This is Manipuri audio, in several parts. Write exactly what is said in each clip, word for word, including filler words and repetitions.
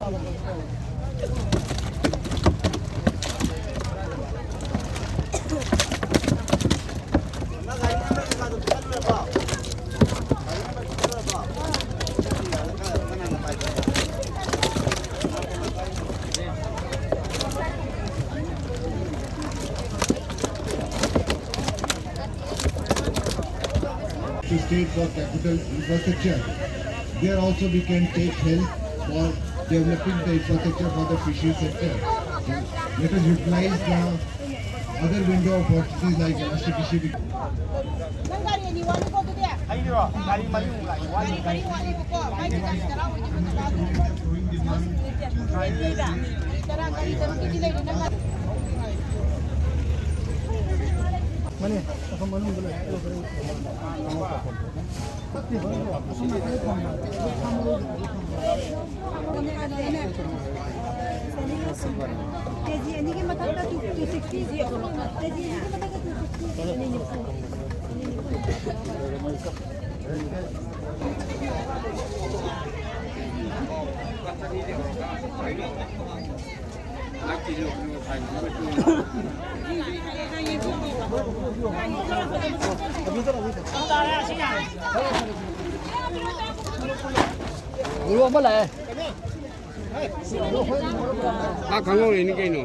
To state for capital infrastructure. There also we can take help for developing the infrastructure for the fishery sector. Let us utilize the other window opportunities like Rashtriya Krishi. ꯅꯪ ꯒꯥꯔꯤ ꯑꯅꯤ ꯋꯥꯠꯂꯤꯀꯣ ꯑꯗꯨꯗꯤ? ꯑꯩꯒꯤꯔꯣ? ꯒꯥꯔꯤ ꯃꯔꯤꯃꯨꯛ ꯂꯥꯛꯑꯦ꯫ ꯒꯥꯔꯤ ꯃꯔꯤ ꯋꯥꯠꯂꯤꯕꯀꯣ꯫ ꯃꯥꯏꯗꯤ ꯒꯥꯔꯤ ꯇꯔꯥ ꯑꯣꯏꯗꯣꯏꯕ ꯅꯠꯇ꯭ꯔꯥ? ꯒꯥꯔꯤ ꯇꯔꯥ, ꯒꯥꯔꯤ ꯇꯔꯨꯛꯀꯤꯗꯤ ꯂꯩꯔꯦ ꯅꯪ꯫ ꯃꯅꯦ, ꯑꯁꯣꯝ ꯃꯅꯨꯡꯗ ꯂꯩ꯫ ꯀꯦꯖꯤ ꯑꯅꯤꯒꯤ ꯃꯊꯛꯇ two sixty, ꯀꯦꯖꯤ ꯑꯅꯤꯒꯤ ꯃꯊꯛꯇ two sixty꯫ ꯒꯨꯔꯨ ꯑꯃ ꯂꯥꯛꯑꯦ꯫ ꯃꯥ ꯈꯪꯍꯧꯔꯤꯅꯤ ꯀꯩꯅꯣ꯫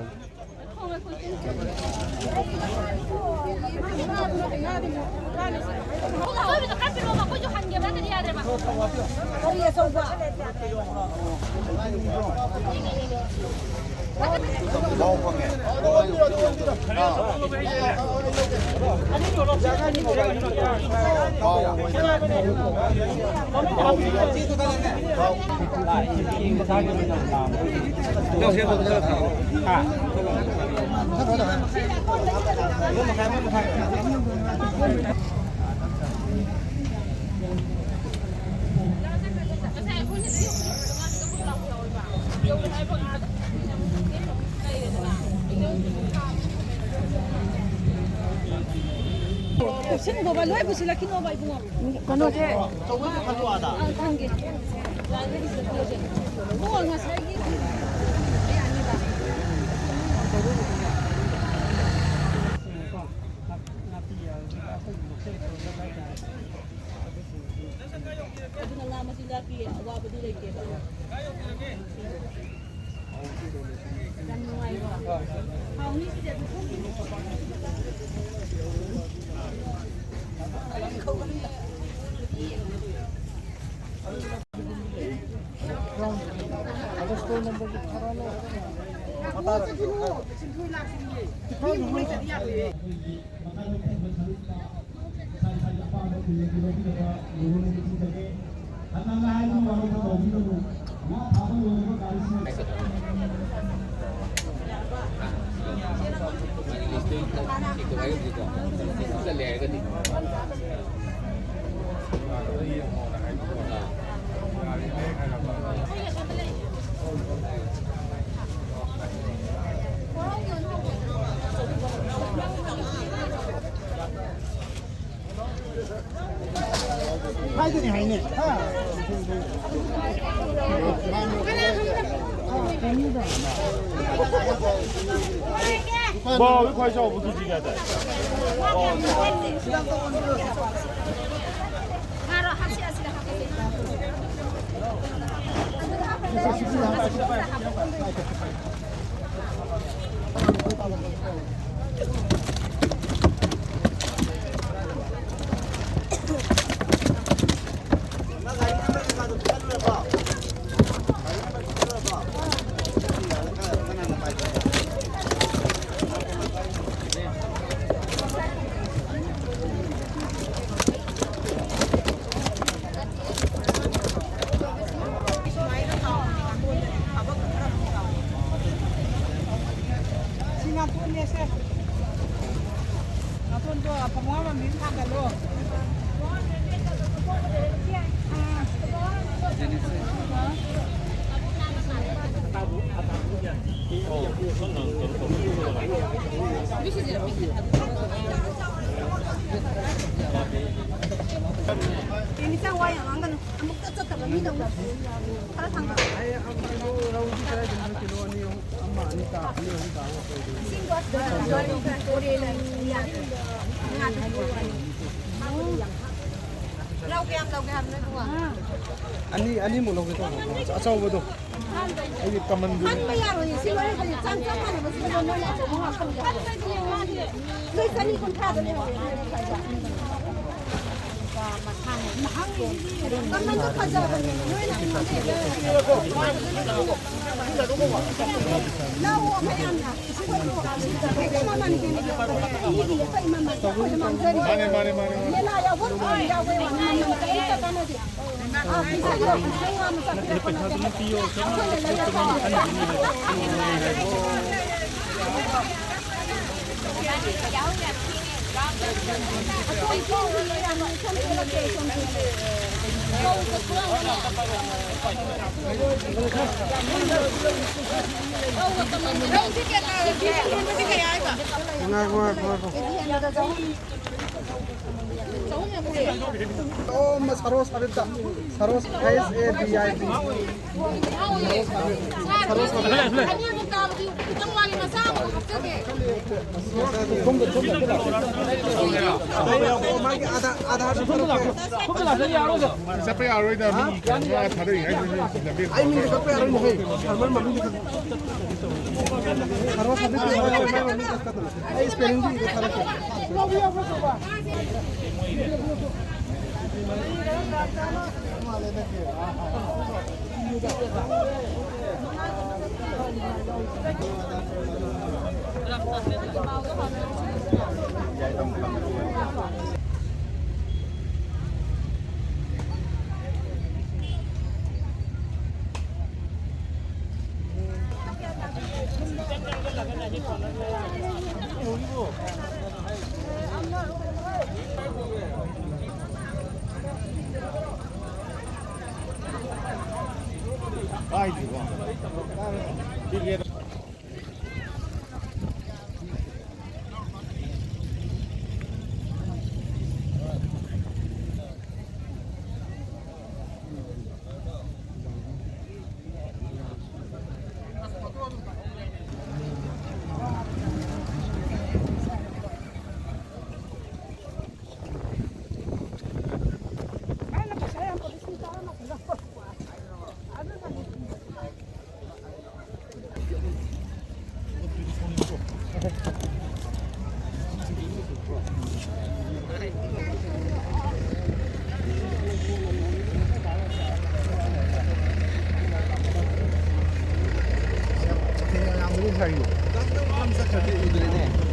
ꯀꯨꯞꯁꯤꯟꯈꯣꯕ, ꯂꯣꯏ ꯄꯨꯁꯤꯜꯂꯛꯈꯤꯅꯣꯕ, ꯏꯕꯨꯡꯉꯣ꯫ ꯀꯩꯅꯣꯁꯦ꯫ ꯑꯪ, ꯊꯝꯒꯦ꯫ ꯏꯕꯨꯡꯉꯣ, ꯉꯁꯥꯏꯒꯤ ꯑꯗꯨꯅ ꯉꯥ ꯃꯆꯤꯟꯖꯥꯛꯀꯤ ꯑꯋꯥꯕꯗꯤ ꯂꯩꯇꯦꯕ꯫ ꯌꯥꯝ ꯅꯨꯡꯉꯥꯏꯕ꯫ ꯍꯥꯎꯅꯤ ꯁꯤꯗꯤ ꯑꯗꯨꯝ꯫ ꯍꯥꯏꯗꯨꯅꯤ ꯍꯥꯏꯅꯦ꯫ ꯕꯥꯎꯒꯤ ꯈ꯭ꯋꯥꯏ ꯆꯥꯎꯕ ꯀꯦꯖꯤ ꯀꯌꯥ ꯇꯥꯏ? ꯉꯥꯔꯣ ꯍꯥꯞꯁꯤ, ꯑꯁꯤꯗ ꯍꯥꯞꯄꯁꯤ꯫ ꯁꯤ ꯉꯥꯇꯣꯟꯅꯦꯁꯦ꯫ ꯉꯥꯇꯣꯟꯗꯣ ꯐꯃꯨꯡ ꯑꯃ ꯊꯥꯡꯒꯠꯂꯣ꯫ ꯏꯆꯥ ꯋꯥ ꯌꯥꯝ ꯉꯥꯡꯒꯅꯨ꯫ ꯑꯃꯨꯛꯇ ꯆꯠꯇꯕ ꯃꯤ ꯈꯔ ꯊꯥꯡꯗꯣꯛꯑꯣ꯫ ꯔꯧꯗꯤ ꯀꯗꯥꯏꯗꯅꯣ? ꯀꯤꯂꯣ ꯑꯅꯤ, ꯑꯍꯨꯝ, ꯑꯃ, ꯑꯅꯤ ꯇꯥ-, ꯑꯅꯤ, ꯑꯍꯨꯝ ꯇꯥꯕ ꯃꯈꯩꯗꯨ꯫ ꯔꯧ ꯀꯌꯥꯝ ꯂꯧꯒꯦ ꯍꯥꯏꯕꯅꯣ, ꯏꯕꯨꯡꯉꯣ? ꯑꯅꯤ, ꯑꯅꯤꯃꯨꯛ ꯂꯧꯒꯦ ꯇꯧꯕ, ꯑꯆꯧꯕꯗꯣ꯫ ꯑꯩꯗꯤ ꯀꯃꯟꯗꯨ꯫ ꯈꯟꯕ ꯌꯥꯔꯣꯏꯌꯦ, ꯁꯤ ꯂꯣꯏꯔꯒꯗꯤ ꯆꯥꯡ ꯆꯞ ꯃꯥꯟꯅꯕ ꯁꯤꯗ ꯃꯣꯏꯅ ꯑꯆꯧꯕ ꯉꯥꯛꯇꯅꯦ ꯍꯥꯏꯕ꯫ ꯅꯣꯏ ꯆꯅꯤ ꯀꯨꯟꯊ꯭ꯔꯥꯗ ꯂꯩꯍꯧꯔꯦ, ꯅꯣꯏ ꯉꯁꯥꯏꯗ꯫ ꯃꯃꯟꯗꯣ ꯐꯖꯕꯅꯦ, ꯅꯣꯏꯅ ꯑꯩꯉꯣꯟꯗ ꯂꯧꯑꯣ ꯃꯌꯥꯝꯅ꯫ ꯃꯥꯅꯦ, ꯃꯥꯅꯦ, ꯃꯥꯅꯦ, ꯃꯥꯅꯦ꯫ ꯉꯥꯏꯈꯣ, ꯉꯥꯏꯈꯣ, ꯉꯥꯏꯈꯣ꯫ ꯑꯣ, ꯃ-, ꯁꯔꯣ ꯁꯥꯕꯤꯠꯇ꯫ ꯁꯔꯣ, S A B I T꯫ ꯁꯔꯣ ꯁꯥꯕꯤꯠ꯫ ꯁꯔꯣ ꯁꯥꯕꯤꯠ꯫ ꯁꯣꯝꯗ, ꯁꯣꯝꯗ꯫ ꯑꯣ, ꯃꯥꯒꯤ ꯑꯥꯙꯥ-, ꯑꯥꯙꯥꯔ ꯁꯣꯝꯗ ꯂꯥꯛꯑꯣ꯫ ꯆꯠꯄ ꯌꯥꯔꯣꯏꯗ, ꯃꯤ ꯉꯥ ꯊꯥꯗꯔꯤ ꯍꯥꯏꯗꯨꯗꯤ ꯂꯝꯕꯤ꯫ ꯑꯩ ꯃꯤꯡꯗ ꯀꯛꯄ ꯌꯥꯔꯣꯏꯅꯦꯍꯦ꯫ ꯐꯥꯔꯃꯔ ꯃꯃꯤꯡꯗ ꯀꯛ-, ꯁꯔꯣ ꯁꯥꯕꯤꯠ꯫ ꯑꯩ ꯁ꯭ꯄꯦꯂꯤꯡꯗꯨ ꯏꯔ ꯊꯥꯔꯛꯀꯦ꯫ ꯁꯥꯔꯤꯕꯣ? ꯆꯠꯈ꯭ꯔꯗꯤ ꯎꯗ꯭ꯔꯦꯅꯦ꯫